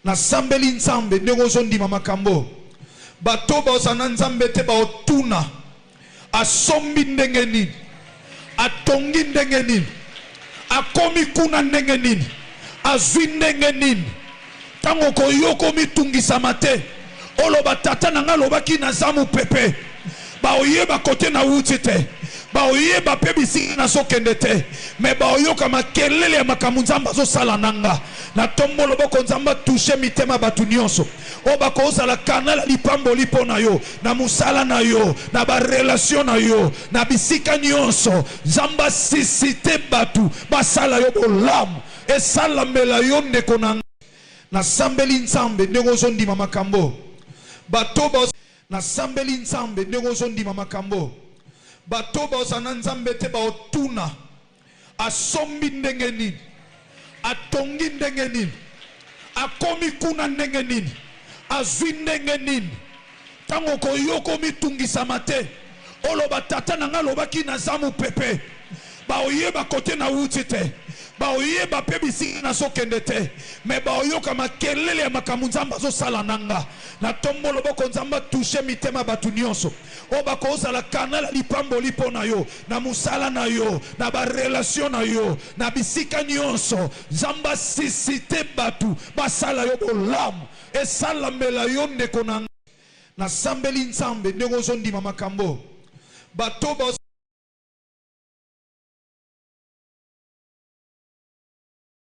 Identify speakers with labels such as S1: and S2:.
S1: Nasambeli Nzambe ndenge ozondima makambo. Bato baza na Nzambe te baotuna asombi ndenge nini, atongi ndenge nini, akomi kuna ndenge nini, azwi ndenge nini. Ntango okoyoka omitungisama te, oloba tata na ngai alobaki naza mopepe, baoyeba kote nawuti te, baoyeba mpe bisika nazokende te, me baoyoka makelele ya makambo Nzambe azosala na nga. Natombo loboko, Nzambe atouche mitema bato nyonso oyo bakozala kanal ya lipamboli mpo na yo, na mosala na yo, na barelation na yo, na bisika nyonso. Nzambe asuscite bato basala yo bolamu, esalamela yo ndeko na nga. Nasambeli Nzambe ndenge ozondima makambo. Bato ba Nasambeli Nzambe ndenge ozondima makambo. Bato baza na Nzambe te baotuna asombi ndenge nini, atongi ndenge nini, akomi kuna ndenge nini, azwi ndenge nini. Ntango okoyoka omitungisama te, oloba tata na ngai alobaki naza mopepe, baoyeba kote nawuti te, baoyeba mpe bisika nazokende te, me baoyoka makelele ya makambo Nzambe azosala na nga. Natombo loboko, Nzambe atouche mitema bato nyonso oyo bakozala kanal ya lipamboli mpo na yo, na mosala na yo, na barelation na yo, na bisika nyonso. Nzambe asuscite bato basala yo bolamu, esalamela yo ndeko na nga. Nasambeli Nzambe ndenge ozondima makambo. Bato ba